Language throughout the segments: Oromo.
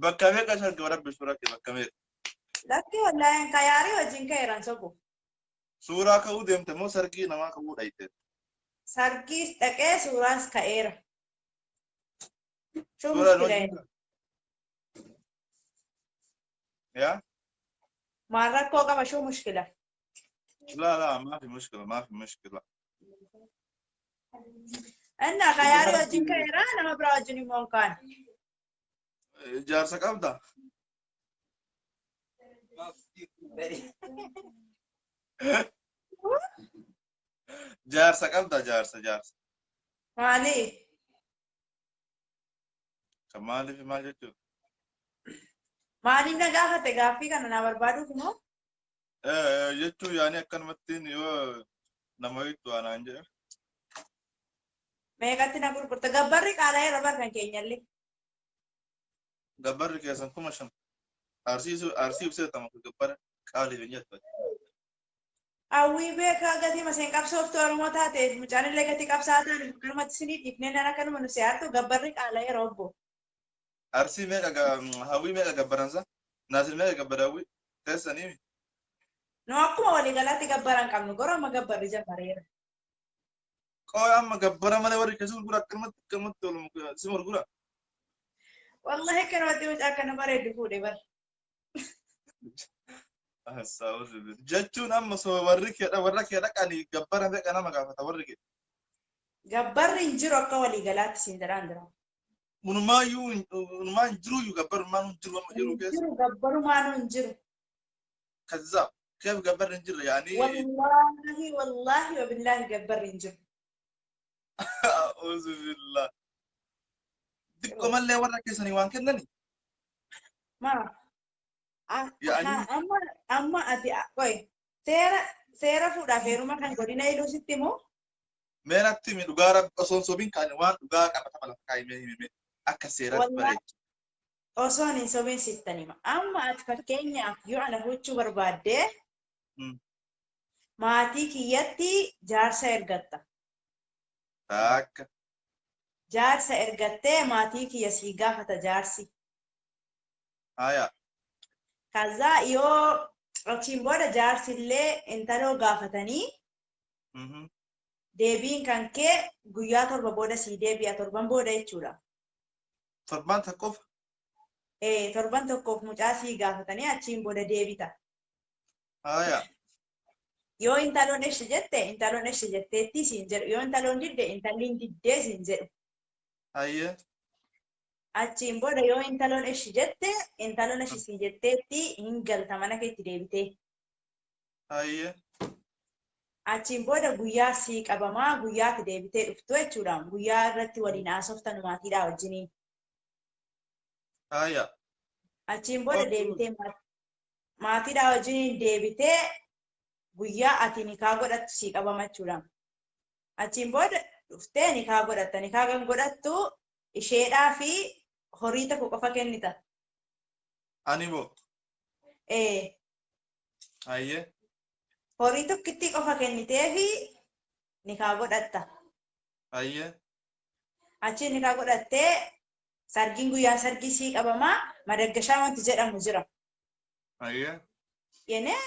Bakka meeqa sargi warabbi suuraa kee bakka meeqa? Lakki wallaahi kayaarii wajjin ka'eeran sobu. Suuraa ka'uu deemte moo sargii namaa ka'uu dhayite? Sargiis dhaqee suuraas ka'eera. Shuu Suuraa mushkila hojii yaa? Maal rakkoo qaba shuu mushkila? لا لا ما في مشكلة ما في مشكلة. Innaa kayaarii wajjin ka'eera nama biraa wajjin immoo hin kaane. Jaarsa qabda? Jaarsa qabda jaarsa jaarsa. Maali? Kan maaliif maal jechuudha? Maaliif na gaafate gaaffii kana na barbaaduuf immoo? Jechuun yaani akkanumatti yoo nama ittu anaan jedhe. Meeqatti na gurgurta? Gabbarri qaala'eera bar kan keenyallee. Gabbarri keessan 5,000. Arsii ibseetama gabbara qaaliif hin jettu. Hawwii beekaa gatii maseen qabsooftuu Oromoo taate mucaan illee gatii qabsaa ta'an akkanumatti isinii dhiifnee nan akkanuma nu si'aartu gabbarri qaala'eera obbo. Arsii meeqa hawwii meeqa gabbaransa? Naasir meeqa gabbara hawwii? Teessanii? Nu akkuma waliigalaatti gabbara hin qabnu garuu amma gabbarri jammareera. Qooyi amma gabbara malee warri keessa gurgura akkanumatti akkanumatti oolmu si gurgura. Wallahi akkanumatti mucaa akkana bareeddu fuudhe bar. Jechuun amma soo warri keedha warra kee dhaqanii gabbara meeqa nama gaafata warri kee. Gabbarri hin jiru akka waliigalaatti siin jedhaan jira. Unumaayyuu unumaa hin jiruyyuu gabbarumaan hin jiru amma jiru Hin keessa. jiru gabbarumaanuu hin jiru. Kazzaab keef gabbarri hin jirre yaani. Wallaahi wallaahi wabillaahi gabbarri hin jiru. A'uuzu billah. Xiqqoo mallee warra keessanii waan kennani. Maa? Yaani Amma amma ati qoy seera seera fuudhaaf heeruma kan godina iluu sitti moo? Mee natti himi dhugaa rabbi osoo hin sobiin kaane waan dhugaa qabatama lafa kaa'imee himime akka seeratti Wallaahi bareecha. osoo hin sobiin sittan hima. Amma ati fakkeenyaaf yoo ana fuudhuu barbaaddee maatii kiyyatti jaarsa ergatta. Takka. Jaarsa ergattee maatii kiyya sii gaafata jaarsi. Haya. Kazaa yoo achiin booda jaarsi illee intaloo gaafatanii deebiin kan kee guyyaa 7 booda sii deebi'a torban booda jechuudha. Torbaan tokkoof? Torban tokkoof mucaa sii gaafatanii achiin booda deebita. Haya. Yoo intaloon eshi jette intaloon eshi jetteetti siin jedhu yoo intaloon didde intalliin diddee siin jedhu. Hayyee. Achiin booda yoo intaloon eshi jette intaloon eshi siin jetteetti hin galta mana keetti deebitee. Hayyee. Achiin booda guyyaa sii qabamaa guyyaatti deebitee dhuftu jechuudha. Guyyaa irratti waliin haasoftan maatiidhaa wajjiniin. Haya. Achiin booda deebitee maatiidhaa wajjiniin deebitee guyyaa ati nikaa godhattu sii qabama jechuudha. Achiin booda dhuftee nikaa godhatta. Nikaa kan godhattu isheedhaa fi horii tokko qofa kennita. Ani moo? Hayyee. Horii tokkittii qofa kennitee fi nikaa godhatta. Hayyee. Achiin nikaa godhattee sargiin guyyaa sargii sii qabamaa madaggashaa wanti jedhamu jira. Hayyee. Yenee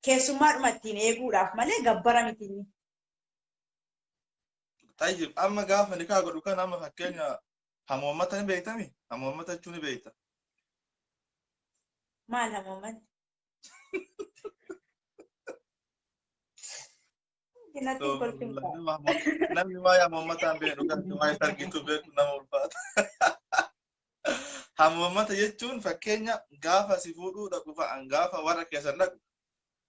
keessummaadhuma ittiin eeguudhaaf malee gabbara miti inni. Tayyib amma gaafa nikaa godhu kan amma fakkeenya hamoommata ni beektami? Hamoommata jechuun ni beekta. Maal hamoommata? Natti hin kolfin kaa. Namni waa'ee hamoommataa hin beeknu kan waa'ee sargiituu beeku nama ulfaata. Hamoommata jechuun fakkeenya gaafa si fuudhuu dhaqu fa'aan gaafa warra keessan dhaqu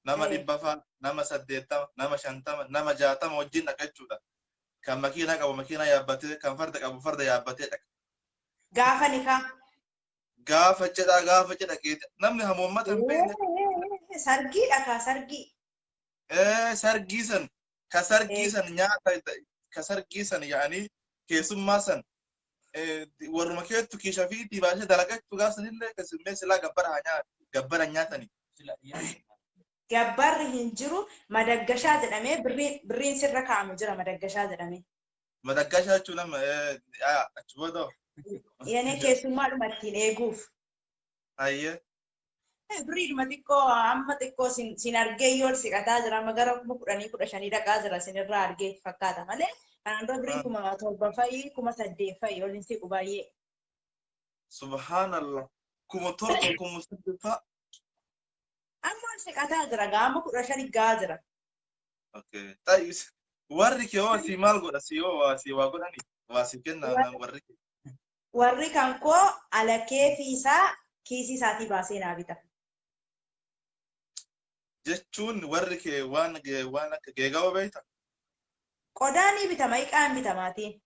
nama 100 fa'a, nama 80, nama 50, nama 60 wajjin dhaqa jechuudha. Kan makiinaa qabu makiinaa yaabbatee, kan farda qabu farda yaabbatee dhaqa. Gaafa nikaa. Gaafa cidhaa gaafa cidha keeti. Namni hamoommata hin beekne. Sargii dhaqa sargii. Sargii san ka sargii san nyaata ka sargii san yaa'anii keessummaa san warruma keettu kiisha fi dibaashee dalagachuu gaaf sanillee keessummee silaa gabbara haa nyaatan gabbara nyaatanii. Gabbarri hin jiru madaggashaa jedhamee birriin sirra kaa'amu jira madaggashaa jedhamee. Madaggashaa jechuun amma achi booda. Yanii keessummaadhuma ittiin eeguuf. Ayyee. Birriidhuma xiqqoo amma xiqqoo sin argee yoo ol siqataa jira amma gara 10,000 15,000 dhaqaa jira sinirraa argee fakkaata malee kanaan dura birrii 7,000 fa'i 8,000 fa'i ol hin siqu baay'ee. Subhaanallah. 7,000 8,000 fa'a. Amma ol siqataa jira gaa amma 15 gahaa jira. Okay. Tayyis warri kee hoo si maal godha si hoo waa si waa godhani waa si kenna warri kee. Warri kan koo alakee fi isaa kiisii isaatii baasee naa bita. Jechuun warri kee waan akka geegawoo beekta? Qodaa ni bitama, hiiqaan bitama maatiin.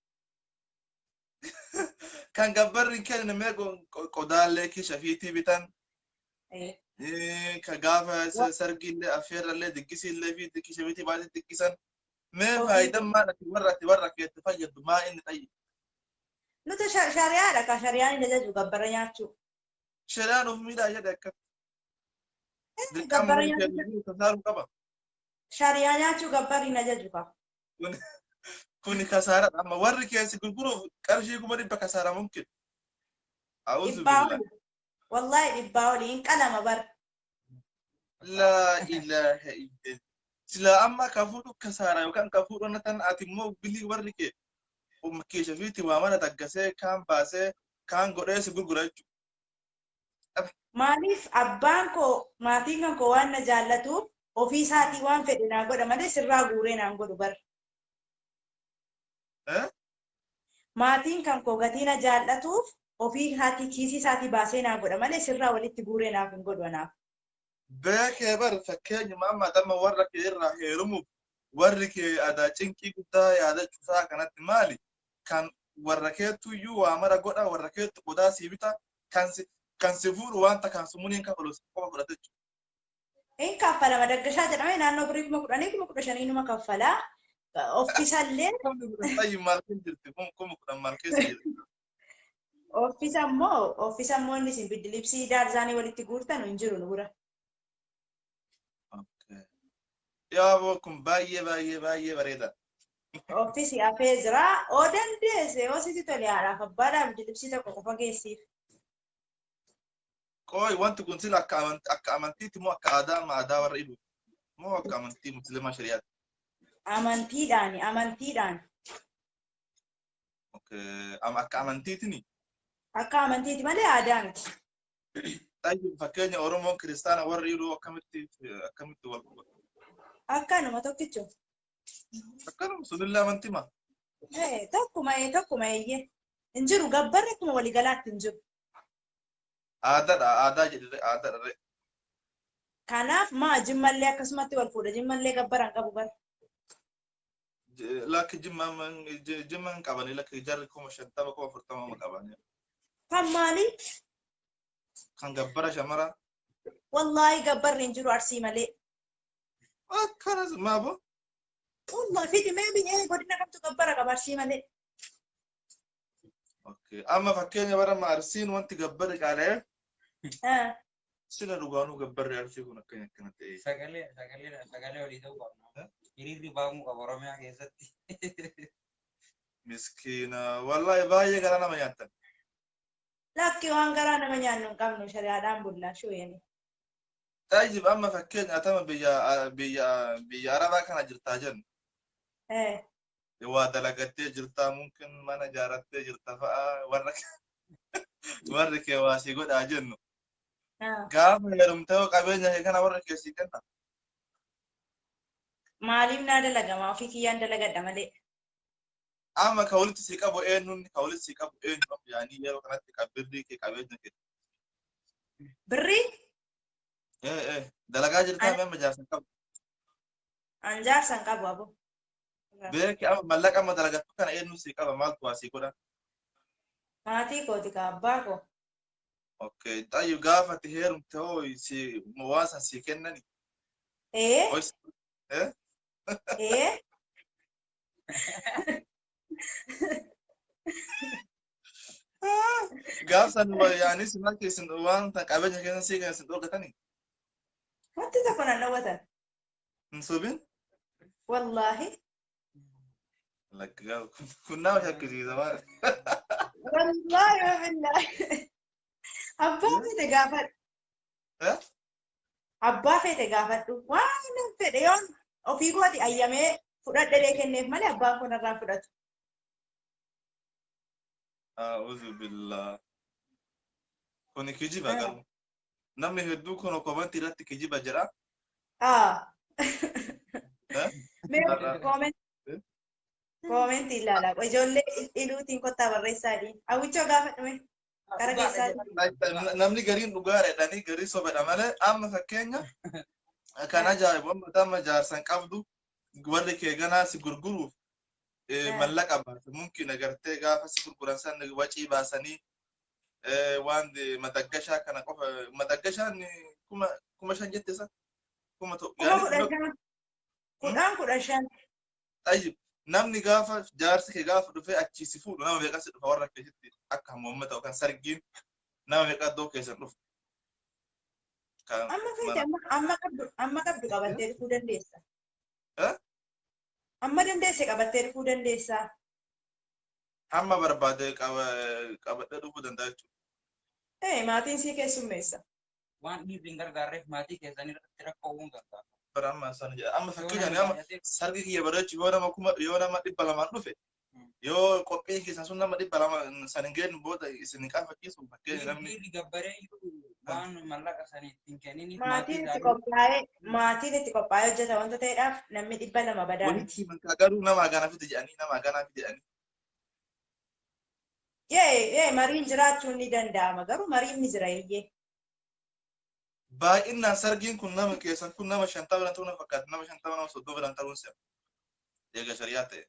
Kan gabbarri hin kennine mee qodaallee kiisha fiitii bitan. Ka gaafa sargiillee affeerrallee diggisiillee fi kiisha fiitii baasee diggisan. Mee faayidaan maal ati warra ati warra keetti fayyaddu maa inni xayyi? Nuti shari'aadha ka shari'aan hin ajaju gabbara nyaachuu. Shari'aan of miidhaa jedhe akka. Gabbara nyaachuu. Shari'aa nyaachuu gabbarri hin ajaju ka. Kuni kasaaradha amma warri keessi gurguruuf qarshii 100,000 kasaara mumkin. Dhibbaa oli. Wallaahi dhibbaa oli hin qalama bar. Laa ilaaha illallah. Silaa amma ka fuudhu kasaara yookaan ka fuudhu na tan ati immoo bilii warri kee keesha fiitti waa mana taggasee kaan baasee kaan godhee si gurgura jechuudha. Maaliif abbaan koo maatiin kan koo waan na jaallatuuf ofii isaatii waan fedhe naa godha malee sirraa guuree naan godhu bar. Maatiin kan koo gatii na jaallatuuf ofii isaatii kiisii isaatii baasee naa godha malee sirraa walitti guuree naaf hin godhu anaaf. Beekee bar fakkeenyuma amma amma warra kee irraa heerumuuf warri kee aadaa cinqii guddaa yaadachuu isaa kanatti maali? Kan warra keettu iyyuu waa mara godha warra keettu qodaa sii bita kan si fuudhu wanta kan sumuun kafalu qofa fudhata jechuudha. Hin kaffalama daggashaa jedhamee naannoo birrii 10,000 15,000 numa kaffalaa. Offisallee. Maal keessa jirti? 10,000 maal keessa jirti? Offisa immoo inni isin biddi daarzaanii walitti guurtan hin jiru nu bira. Yaa kun baay'ee baay'ee baay'ee bareeda. Offisi hafee jira. Oo dandeesse yoo sitti tole haadhaaf abbaadhaaf biddi tokko qofa geessiif. Qooyi wanti kun sila akka amantiitti moo akka aadaa aadaa warra ilu moo akka amantii musliimaa shari'aatti? Amantiidhaani amantiidhaan. Akka amantiitini? Akka amantiiti malee aadaa miti. Tayyib fakkeenya Oromoon kiristaana warri iluu akkamitti wal qaba? Akkanuma tokkicho. Akkanuma sunillee amantii ma? Tokkuma eeyyee. Hin jiru gabbarri akkuma waliigalaatti hin jiru. Aadaadha aadaa jedhee aadaadha. Kanaaf maa jimmallee akkasumatti wal fuudha jimmallee gabbara hin qabu bara. Lakki jimma hin qabani lakki jarri 50,000 40,000 qabani. Kan maali? Kan gabbara shamara. Wallaahi gabbarri hin jiru arsii malee. Akkanas maabo? Wallaahi fidi mee biyyee godina kamtu gabbara qaba arsii malee. Amma fakkeenya bara arsiin wanti gabbarri qaala'ee. Sila dhugaanuu gabbarri arsii kun akkana akkana ta'e. Sagalee olii ta'uu qabna. Hiriirri bahamuu qaba Oromiyaa keessatti. Miskiina wallaahi baay'ee garaa nama nyaattan. Lakki waan garaa nama nyaannu hin qabnu shari'aadhaan bullaa shooyanii. Tayyib amma fakkeenya atama biyya Arabaa kana jirtaa jennu. Waa dalagattee jirtaa mumkin mana ijaarrattee jirta fa'a warri kee waa sii godhaa jennu. Gaafa heerumtee qabeenya kee kana warri kee sii kenna. Maaliif naa dalagama ofii kiyyaan dalagadha malee. Amma ka walitti sii qabu eenyuun ka walitti sii qabu eenyu yaanii yeroo kanatti birrii kee qabeenya kee. Birrii? Dalagaa jirtaa mee amma jaarsan qabu? An jaarsan qabu abo. Beeki amma mallaqa amma dalagattu kana eenyu sii qaba maaltu waa sii godha? Maatii kooti ka abbaa koo. Okay, tayyib gaafa ati heerumte hoo si waan san sii kennani? Gaaf san yaani si maal keessan waan qabeenya keessan sii kennan sin dhorkatanii? Wanti tokko nan dhowwatan. Hin sobin? Wallaahi. Lakki kun nama shakkisiisa maal? Wallaahi wabillaahi. Abbaa feete gaafadhu. Abbaa feete gaafadhu. Waan nan fedhe yoon ofii kooti ayyamee fudhadhee kenneef malee abbaan kun irraa fudhatu. A'uudhu billah. Kuni kijiba garuu. Namni hedduu kun komantii irratti kijiba jedha. Mee koomentii ilaala. Ijoollee iluutiin kottaa barreessaadhi. Hawwichoo gaafadhu mee. Kara keessaatii. Namni gariin dhugaadha jedhanii garii sobadha malee amma fakkeenya kan ajaa'ibu amma amma jaarsan qabdu warri kee ganaa si gurguruuf mallaqa baasa. Mumkin agartee gaafa si gurguran san wacii baasanii waan madaggashaa kana qofa madaggashaan 5,000 jette san 1,000. 15,000. 10,000 15. Tayyib namni gaafa jaarsi kee gaafa dhufee achii si fuudhu nama meeqa si dhufa warra keessatti akka hammoommata yookaan sargiin nama meeqa iddoo keessan dhufu. Amma feete amma qabdu qabattee dhufuu dandeessa. Amma dandeesse qabattee dhufuu dandeessa. Amma barbaade qabadhee dhufuu danda'a jechuudha. Maatiin sii keessummeessa. Waan dhiirri hin gargaarreef maatii keessan irratti rakkoo uumuu danda'a. Amma sana jedha. Amma fakkeenyaaf amma sargi kiyya bareechu yoo nama 1000 yoo nama 200 dhufe yoo qophiin keessan sun nama 200 san hin geenye booda isin hin qaanfachiisu fakkeenya namni. Dhiirri gabbaree waan mallaqa sana ittiin kenniniif maatiin itti qophaa'ee maatiin itti qophaa'ee hojjeta wanta ta'eedhaaf namni 200 badaa miti. Walitti mankaa garuu nama ganaa fide jedhanii nama ganaa fide jedhanii. Yee mariin jiraachuun ni danda'ama garuu mariin ni jira eeyyee. Baay'inaan sargiin kun nama keessan kun nama 50 biran ta'uu na fakkaata nama 50 nama 30 biran ta'uun se'a. Eega shari'aa ta'e.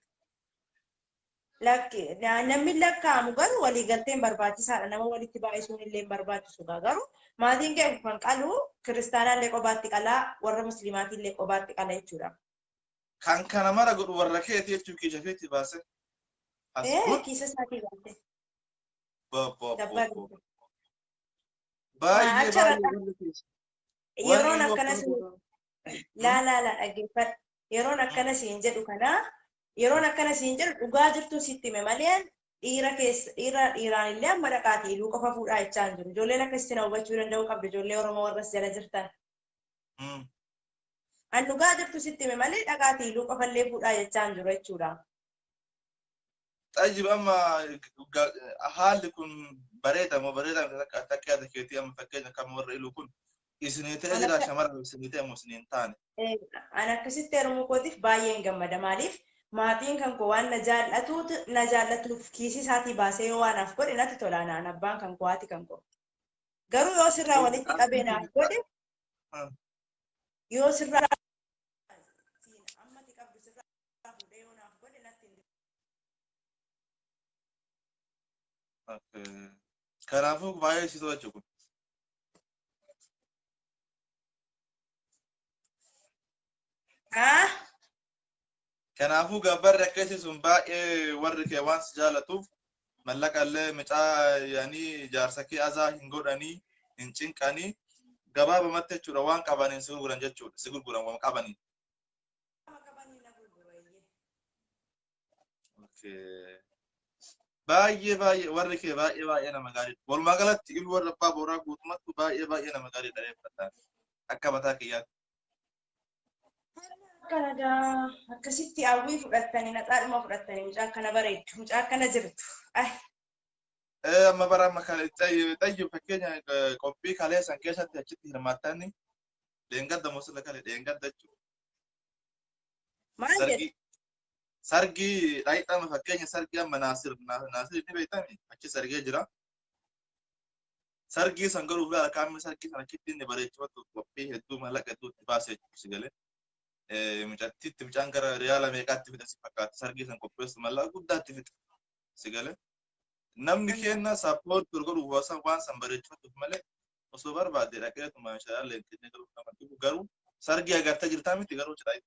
Lakki namni lakkaa'amu garuu waliigalteen barbaachisaadha nama walitti baay'isuun illee barbaachisu garuu maatiin kee kan qalu kiristaanaallee qobaatti qalaa warra musliimaatillee qobaatti qala jechuudha. Kan kana mara godhu warra keeti jechuu kiisha keetti baase. Kiisa isaatii baase. Baay'ee baay'ee. Yeroon akkana laa laa laa dhaggeeffadhu. Yeroon akkana siin jedhu kana yeroon akkana siin jedhu dhugaa jirtu sitti hime malee dhiira keessa dhiira dhiiraan illee amma dhaqaatii iluu qofa fuudhaa jechaa hin jiru. Ijoolleen akkasitti na hubachuu danda'uu qabdu ijoollee Oromoo warras jala jirtan. An dhugaa jirtu sitti hime malee dhaqaatii iluu qofallee fuudhaa jechaa hin jiru jechuudha. Tayyib amma haalli kun bareeda moo bareeda akka yaada keetii amma fakkeenya kam warra iluu kun isinii ta'ee jira shamarran isinii ta'e moo isinii hin taane. An akkasitti heerumuu kootiif baay'een gammada maaliif maatiin kan koo waan na jaallatuuf kiisii isaatii baasee yoo waan naaf godhe natti tola naan abbaan kan koo haati kan koo. Garuu yoo sirraa walitti qabee naaf godhe yoo sirraa ammatti qabdu sirraa fuudhee yoo naaf godhe natti hin. Kanaafuu baay'ee si tola jechuudha. Kanaafuu gabbarri akkasii sun baay'ee warri kee waan si jaallatuuf mallaqa illee mucaa yaanii jaarsa kee azaa hin godhanii hin cinqanii gabaabumatti jechuudha waan qabaniin si gurguran jechuudha si gurguran waan qabaniin. Baay'ee baay'ee warri kee baay'ee baay'ee nama gaariidha. Walumaa galatti iluu warra abbaa booraa guutummattu baay'ee baay'ee nama gaariidha reeffadhaan akka mataa kiyyaatti. Akkanagaa akkasitti hawwii fudhattanii naxaadhuma fudhattanii mucaa akkana bareeddu mucaa akkana jirtu. Amma bara amma xayyu fakkeenya qophii kalee san keessatti achitti hirmaattanii dheengadda mosila kalee dheengadda jechuudha. Maal jedhu? Sargii dhayixama fakkeenya sargii amma Naasir Naasir ni beektami achi sargee jira. Sargii san garuu fuula qaamni sargii sana achitti inni bareechifatu qophii hedduu mallaqa hedduu itti baasee jechuudha si galee. Mucattiitti mucaan gara riyaala meeqaatti fixa si fakkaata sargii san qopheessu mallaqa guddaatti fixa si galee. Namni kenna sappoortii godhuuf waan san bareechifatuuf malee osoo barbaade dhaqeetuma shaalaan leenxinee galuuf nama dhibu garuu sargii agartee jirtaa miti garuu cidhaa.